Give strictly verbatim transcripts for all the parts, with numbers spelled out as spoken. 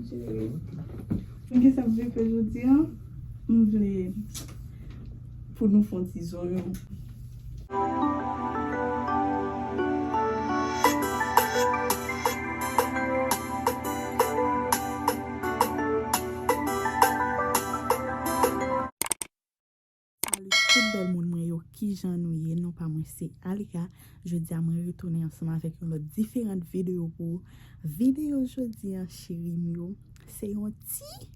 Cheri, ou gen sa m vle fè jodi a? M vle pou nou fè yon ti zonyon. Salut tout bèl moun mwen yo, kijan nou ye? Non pa mwen se Alika. Jodi a mwen retounen ansanm avèk yon lòt diferant videyo pou ou. Videyo jodi a, cheri m yo, se yon ti,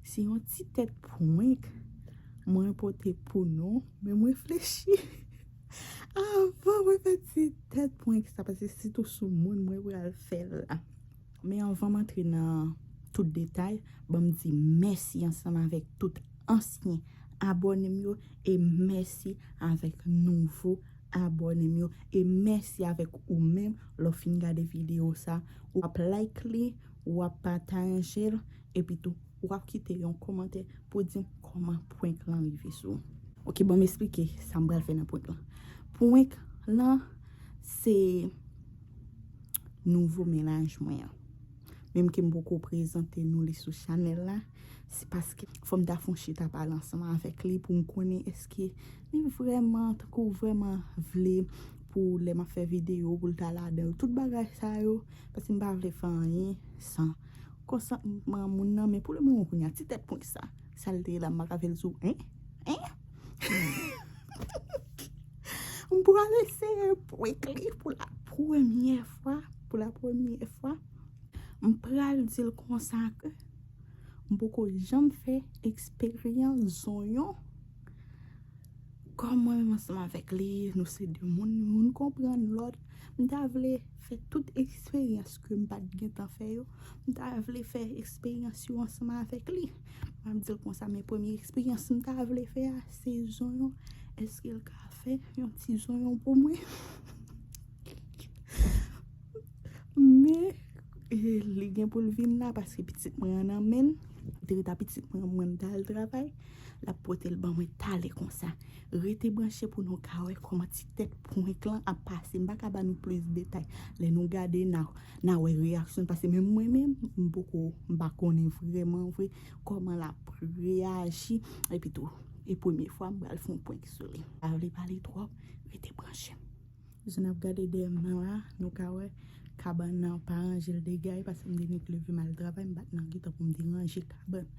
se yon ti tèt prank mwen pote pou nou. Men mwen reflechi avan mwen fè ti tèt prank sa, paske se tou sou moun mwen pral fè l la. Men anvan m antre nan tout detay, ban m di mèsi ansanm avèk tout ansyen abòne m yo e mèsi avèk nouvo abòne m yo e mèsi avèk ou menm lè w fin gade videyo sa, w ap like li, w ap pataje l, epi tou w ap kite yon kòmantè pou di m kòman prank lan rive sou ou. Ok, ban m esplike sa m pral fè nan prank lan. Prank lan se nouvo mennaj mwen an. Menm ke m poko prezante nou li sou chanèl la, se paske fò m ta fè yon chita pale ansanm avèk li pou m konnen èske li vrèman, tankou vrèman vle pou lè m ap fè videyo, pou l ta ladan l. Tout bagay sa yo, paske m pa vle fè anyen san konsantman moun nan, men pou le moman kounye a, ti tèt prank sa, sa l te ye la, m pa ka fè l sou, en? En? M pral eseye prank li pou la premyè fwa, pou la premyè fwa. M pral di l konsa ke m poko janm fè eksperyans zonyon. Kòm mwen menm ansanm avèk li, nou se de moun, youn konprann lòt. M ta vle fè tout eksperyans ke m pa t gentan fè yo. M ta vle fè eksperyans yo ansanm avèk li. M ap di l konsa, men premye eksperyans m ta vle fè a, se zonyon. Èske l ka fè yon ti zonyon pou mwen? Men, e, li gen pou l vin la, paske pitit mwen an nan men l. Li te ret a pitit mwen an, mwen m t al travay. L ap pote l ban mwen talè konsa. Rete branche pou nou ka wè kòman ti tèt prank lan ap pase. M pa ka ba nou plis detay. Lè nou gade, n a, n a wè reyaksyon l, paske menm mwen menm, m poko, m pa konnen vrèman vre kòman l ap reyaji. Epi tou, e premye fwa m pral fè yon prank sou li. Pa vle pale twòp, rete branche. Jan n ap gade dèyè m nan la, nou ka wè kabann nan pa ranje l degay, paske m te nik leve m al travay, m pa t nan gentan pou m te ranje kabann.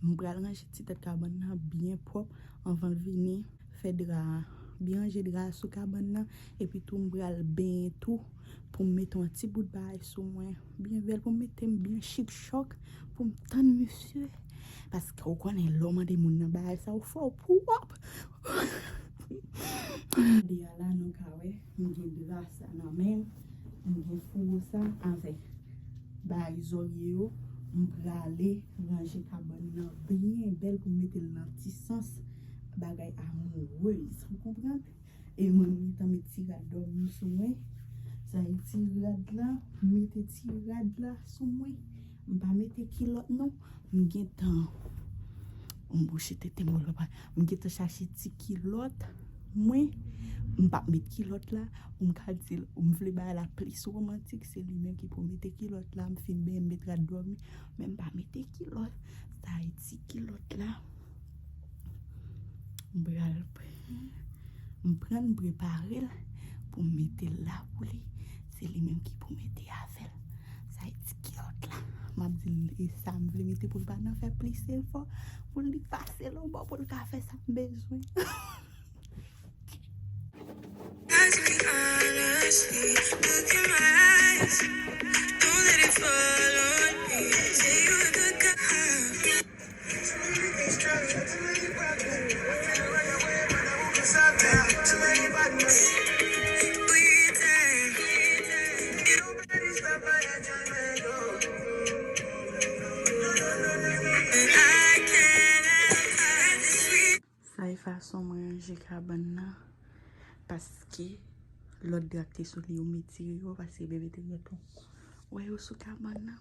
M pral ranje ti tèt kabann nan byen pwòp anvan l vini fè dra a. Byen ranje dra a sou kabann nan, epi tou m pral benyen tou pou m mete yon ti bout bagay sou mwen. Byen bèl pou m mete m byen chip chòk pou m tann misye. Paske ou konnen lè w mande moun nan bagay sa, ou fò w pwòp. Jodi a la, nou ka wè, m gen dra sa nan men m, m gen fouwo sa avèk bagay zòrye yo, m prale ranje kabann nan byen bèl pou m mete l nan ti sans bagay amourez. Ou konprann? E mwen, m gentan met ti rad dòmi sou mwen. Sa e ti rad la, m mete ti rad la sou mwen. M pa mete kilòt non. M gentan, m bouche tete m, m gentan chache ti kilòt mwen. M p ap met kilòt la. M ka di l, m vle bagay la plis womantik, se li menm ki pou mete kilòt la. M fin benyen, m met rad dòmi, men m pa mete kilòt. Sa e ti kilòt la. M pral pran, m pran, m prepare l pou m mete l la pou li. Se li menm ki pou mete avè l. Sa e ti kilòt la. M ap di l e sa m vle mete pou l pa nan fè plis efò, pou li pase l yon bò, pou l ka fè sa m bezwen. Ask me honestly, look in my eyes. Don't let it fall on me. Say you a good guy. Sa e fason mwen ranje kabann nan, paske lòt dra k te sou li yo m retire yo, paske bebe te gentan wè yo sou kabann nan.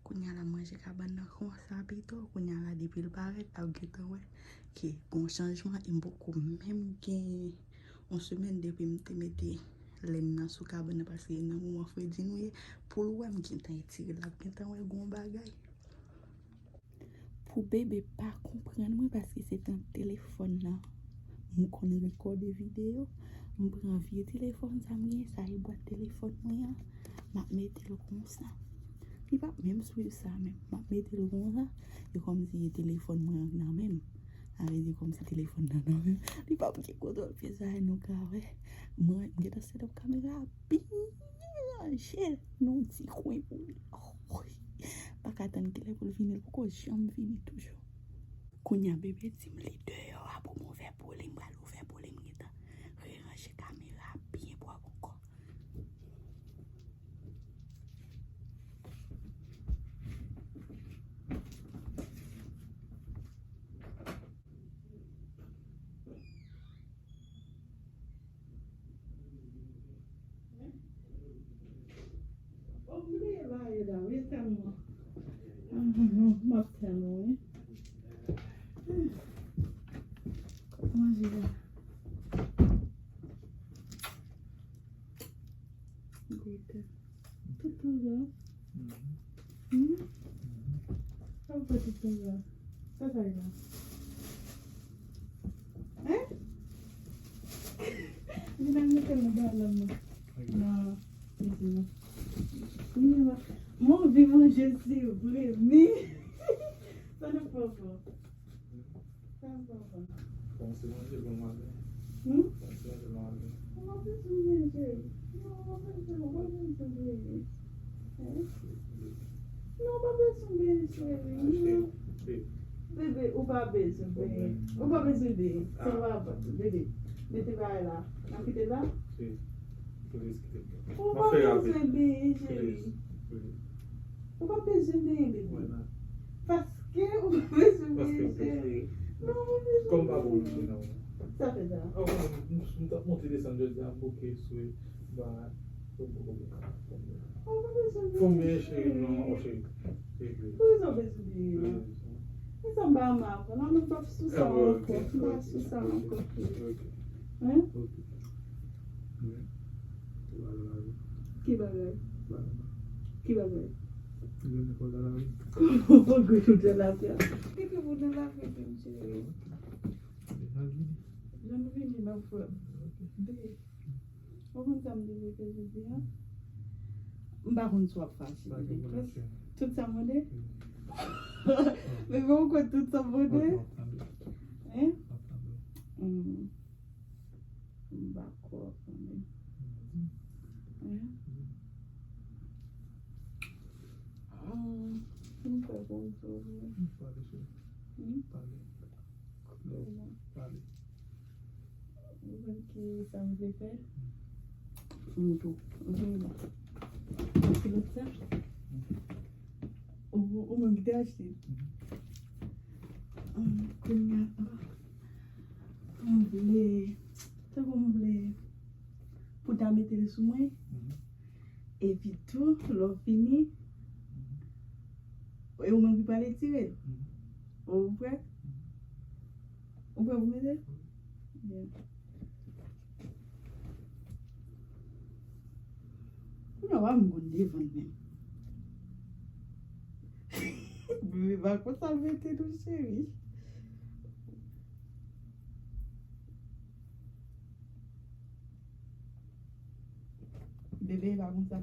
Kounye a la m ranje kabann nan konsa pito, kounye a la depi l parèt, l ap gentan wè ke gon chanjman e m poko menm gen yon semèn depi m te mete lèn nan sou kabann nan, paske nan moman fredi nou ye, pou l wè m gentan etire l, l ap gentan wè gon bagay. Pou bebe pa konprann mwen, paske se nan telefòn nan m konn rekòde videyo. M pran vye telefòn sa m gen, sa e bwat telefòn mwen an, m ap mete l konsa. Li p ap menm swiv sa menm. M ap mete l konsa, e kòmsi e telefòn mwen an nan men m. Sa vle di kòmsi telefòn nan nan men m. Li p ap gen kontwòl pye sa a, nou ka wè. Mwen, m gentan set up kamera a byen ranje nan yon ti kwen pou li. Pa ka tann kilè pou l vini, l poko janm vini toujou. Kounye a bebe di m li deyò a pou m ouvè pou li, m pral ouvè pou li, m gentan reranje kamera a byen pwòp ankò. M ap tann ou, wi. Manje la. Goute. Tout tan sa. Hmm? Sa w fè tout tan sa? Sa sa ye la? Hein? Li nan mete nan balan nan. Non, li di non. Li di non. M anvi manje, se vre, men sa nan pran fò. Sa nan pran fò. Kòmanse manje, bon maten. Hmm? Kòmanse manje, bon maten. Ou pa bezwen manje. Non, ou pa bezwen, ou pa bezwen manje. Hein? Non, ou pa bezwen bebe, cheri. Bebe, ou pa bezwen bebe. Ou pa bezwen bebe. Sa va, bebe. Mete bagay la. N ap kite l la? Ou pa bezwen bebe, cheri. Ou pa bezwen bebe, bebe. Paske ou pa bezwen bebe, cheri. Non, ou pa bezwen bebe. Sa fè sa. M t ap monte desann jodi a, m bouke sou bagay. Fò m byen cheri, non, o cheri. Pou rezon bezwen bebe. Rezon. Rezon ba m avan. Non, nou p ap sou sa ankò. Nou p ap sou sa ankò. Hein? Ki bagay? Ki bagay? Kòman w gwe tout jan la fè? Ki ki pou nan la fè, cheri? Jan nou vini nan frè m. Ou konn sa m te vle fè jodi a? M pa konn si w ap fache, bebe. Tout sa m mande? Men bon, ou konn tout sa m mande? Hein? Hmm. M pa kwè, men. Hein? Hmm. M pa konn sa m vle. Hmm? Pale. Pale. Ou konn ki sa m vle fè? Fè m tou. Ou vini la. Kilòt sa? Ou, ou menm ki te achte. Kounye a, m vle, tankou m vle pou ta mete l sou mwen. Epi tou, lè w fini, e ou menm ki pral etire l. Ou prè? Ou prè pou mete? Byen. Kounye a, w a m konn devan l menm. Bebe pa konn sa l mete non, cheri. Bebe pa konn sa.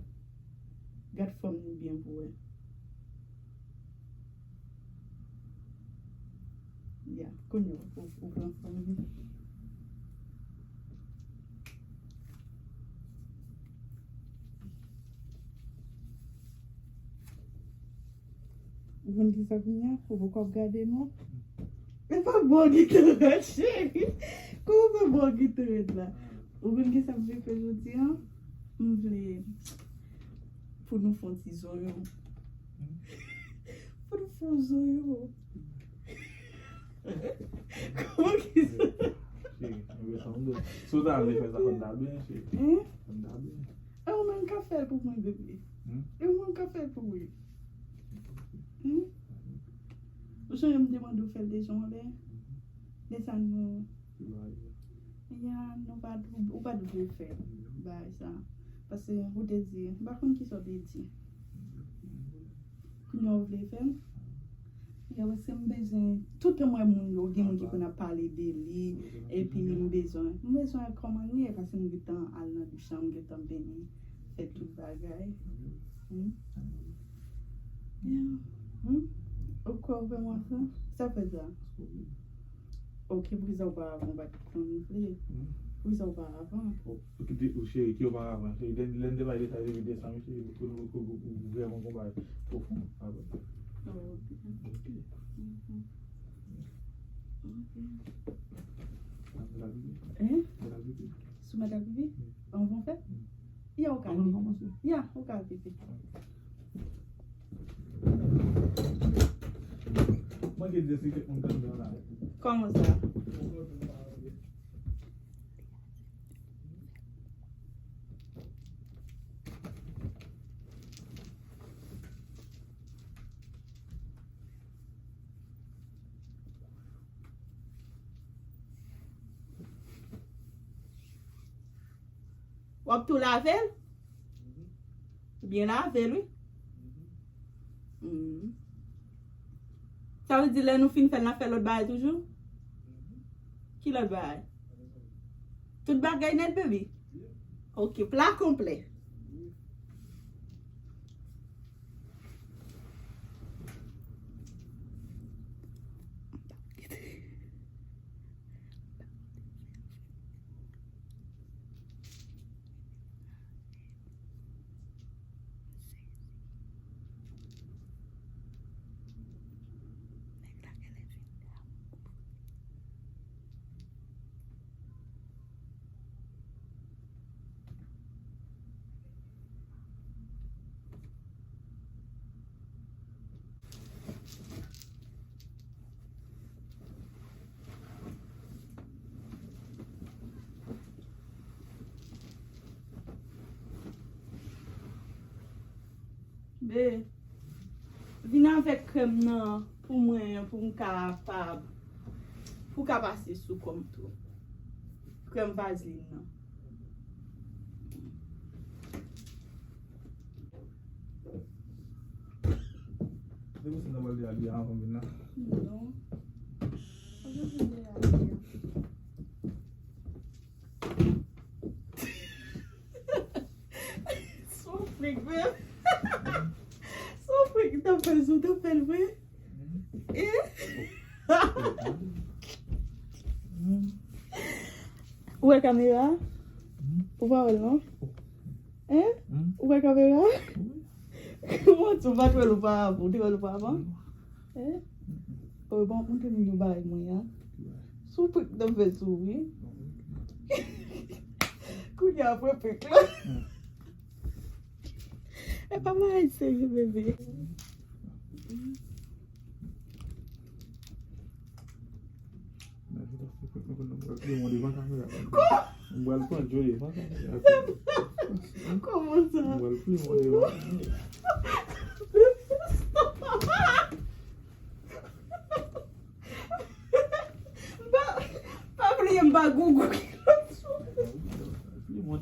Gad fòm li byen pou wè. Ya, kounye a, ou, ou pran fòm li. Ou konn ki sa kounye a? Ou poko ap gade non? E pa bon ki te rèd, cheri. Kòman w fè bon ki te rèd la? Ou konn ki sa m vle fè jodi a? M vle pou nou fè yon ti zonyon. Pou nou fè yon zonyon. Kòman ki sa? Cheri, mwen sanble. Si w ta vle fè sa, fò n ta byen, cheri. Hein? Fò n ta byen. E ou menm k ap fè l pou mwen, bebe. Hmm? E ou menm k ap fè l pou mwen. Hmm? Ou sonje m te mande w fè l deja yon lè? Lè sa nou... Ya, nou pa, ou pa t vle fè bagay sa. Paske ou te di, m pa konn kisa w te di. Kounye a w vle fè l? Yo, paske m bezwen, toutan m wè moun yo, gen moun ki konn ap pale de li, epi m bezwen, m bezwen kòman l ye, paske m gentan al nan douch la, m gentan benyen, fè tout bagay. Hmm? Yeah. Hmm? Ou kwè ou fè mwen sa? Sa fè sa? Ok, poukisa ou pa avan, ou pa t konn vle? Poukisa ou pa avan? Ou kite, ou cheri, ki oparavan, cheri, lè, lè n te bay detay de, de sa, mesye, pou nou, pou, pou, pou vrèman konba pwofon, apre. Oh, ok. Ok. Mhm. Ok. Mwen ta pipi. Hein? Mwen ta pipi. Si w mèt ap pipi? Wi. Anvan w fè? Wi. Ya, ou ka pipi. Anvan nou kòmanse? Ya, ou ka pipi. Ok. Mwen te di se kèk moun k ap viv la. Kòman sa? W ap tou lave l? Byen lave l, wi. Mhm. Sa vle di lè nou fin fè l, n ap fè lòt bagay toujou? Ki lòt bagay? Tout bagay nèt, baby? Ok, pla konplè. Be, vin avèk krèm nan pou mwen, pou m kapab, pou w ka pase sou kò m tou. Krèm vazlin nan. Se pou sa m ta pral deyabiye avan m vin la. Non. Ou bezwen deyabiye. Son frik, menm. Son frik, t ap fè l, t ap fè l vre. Eh? Ou wè kamera? Ou pa wè l, non? Hein? Ou wè kamera? Kòman ou pa t wè l oparavan? Ou te wè l oparavan? Eh? Oh, bon, montre m yon bagay mwen an. Sou prik nan fè sou, wi. Kounye a, apre prik la. E pa bagay serye, bebe. Mwen pral pran Joe devan kamera. Kòman sa? Mwen pral pran devan kamera. Pa, pa bliye m pa gougou ki lòt jou. Mwen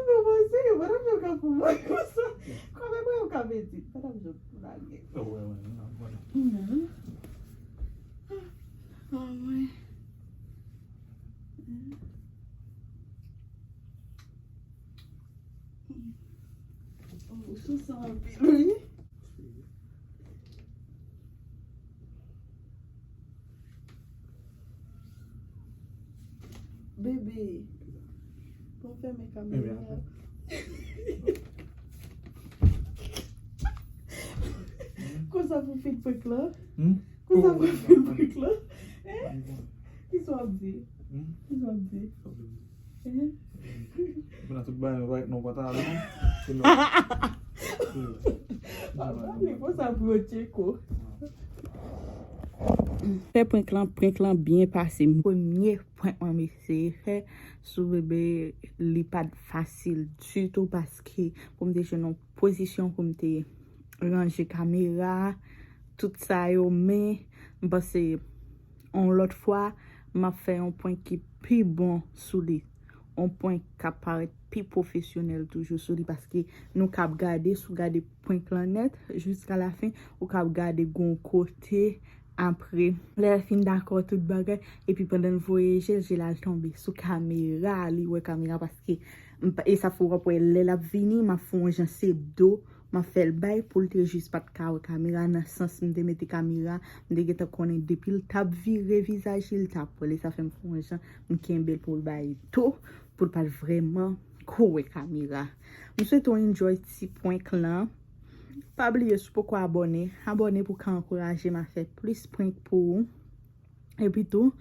pa panse ke madam Jean ka pou mwen konsa. Kòman mwen yo ka mete? Madam Jean pou lage. Ah, mwen. Oh, ou souse anpil, wi. Bebe, bon, fèmen kamera a. Konsa pou fin prank lan? Konsa pou fin prank lan? Hein? Kisa w ap di? Kisa w ap di? Hein? Pou nan tout bagay nou pa, nou pa ta alè, non? Se nou. Papa li konsa pou yo tcheko. Fè prank lan, prank lan byen pase. Premye prank mwen m eseye fè sou bebe, li pa t fasil ditou paske pou m te jwenn yon pozisyon pou m te ranje kamera, tout sa yo, men m panse yon lòt fwa, m ap fè yon prank ki pi bon sou li. Yon prank k ap parèt pi pwofesyonèl toujou sou li, paske nou kab gade, si w gade prank lan nèt jiska la fen, ou kab gade gon kote apre lè l fin dakò tout bagay, epi pandan l voye je l, je l al tonbe sou kamera, li wè kamera, paske m pa- e sa fè w ap wè lè l ap vini, m ap fè yon jan se do m ap fè l bay pou l te jis pa t ka wè kamera, nan sans m te mete kamera, m te gentan konnen depi l t ap vire vizaj li, l t ap wè l, e sa fè m fè yon jan m kenbe l pou l bay do, pou l pa t vrèman ko wè kamera. M swete w enjoy ti prank lan. Pa bliye, si w poko abòne, abòne pou w ka ankouraje m a fè plis prank pou ou. Epi tou,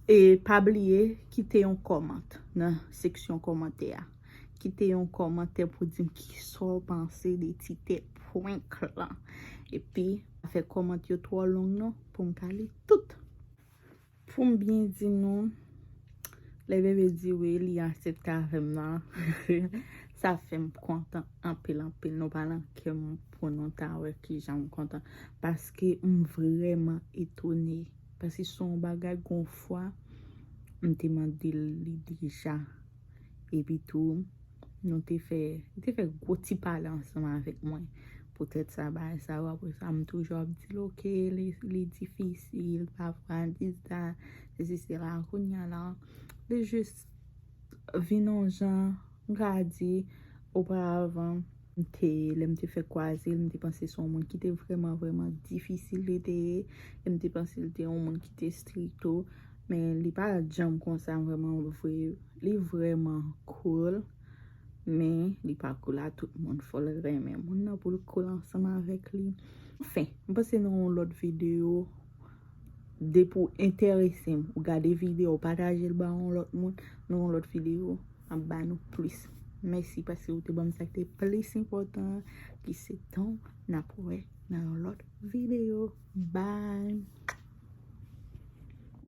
e pa bliye kite yon kòmant nan seksyon kòmantè a. Kite yon kòmantè pou di m kisa w panse de ti tèt prank lan. Epi, pa fè kòmant yo twò long non, pou m ka li tout. Pou m byen di nou, lè bebe di wi, li aksepte avè m nan, sa fè m kontan anpil, anpil. Nou pa nan kè m pou nou ta wè kijan m kontan. Paske m vrèman etone. Paske se yon bagay gon fwa, m te mande l li deja. Epi tou, nou te fè, li te fè gwo ti pale ansanm avèk mwen. Poutèt sa, bagay sa yo, apre sa, m toujou ap di l, "Ok, li, li difisil, pafwa, dis sa, sesi, sela." Kounye a la, li jis vin yon jan, m ka di, oparavan, m te, lè m te fè kwaze l, m te panse se yon moun ki te vrèman, vrèman difisil li te ye. E m te panse li te yon moun ki te strik tou. Men li pa janm konsa vrèman vre. Li vrèman cool. Men li pa cool a tout moun. Fò l renmen moun nan pou l cool ansanm avèk li. Anfen, m panse nan yon lòt videyo, depi w enterese m, ou gade videyo, ou pataje l ba yon lòt moun, nan yon lòt videyo, m ap ba nou plis. Mèsi paske ou te ban m sa ki te plis enpòtan, ki se tan w. N ap wè nan yon lòt videyo. Bye!